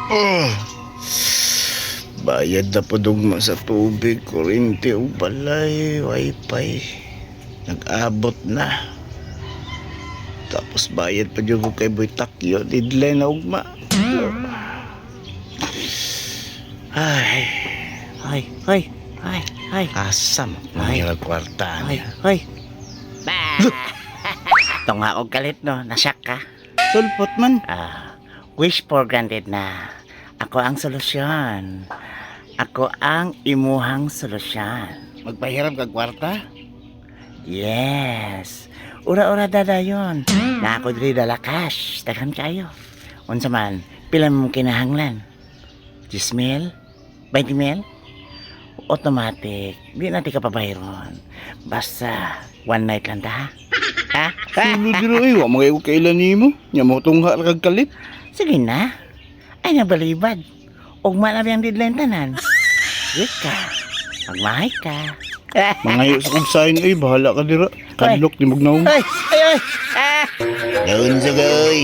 Oh. Bayad na po dugma sa tubig, kuryente ug balay, wifi. Nag-abot na. Tapos bayad pa jud ko kay Boy Takyo, deadline na ugma. Ay, Ay, ay, ay, ay, asam Ay. mga kwarta ay, niya. ay. Ba! Tunga og kalit, no, nasyak ka. Sulpot man. Ah, wish for granted na. Ako ang solusyon. Ako ang imuhang solusyon. Magpahiram kag kwarta? Yes. Ura-ura dadayon. Na ako diri dala cash. Daghan kayo. Unsa man, pila mo kinahanglan? 10 mil? 20 mil? Automatic. Di na ti ka pabayron. Basta, one night lang ta, ha? Ha? Ha? Sulod diri oy, wa mga ko kailan nimo. Nya mo tungha ra kag kalit. Sige na. Ay, nabalibad. Ugma na biyang deadline tanan. Sige ka. Magmahay ka. Mangayo sa kog sign oy, bahala ka dira. Kadlok di magnaong. Ay, ay, ay. Ah! Doon sa gay.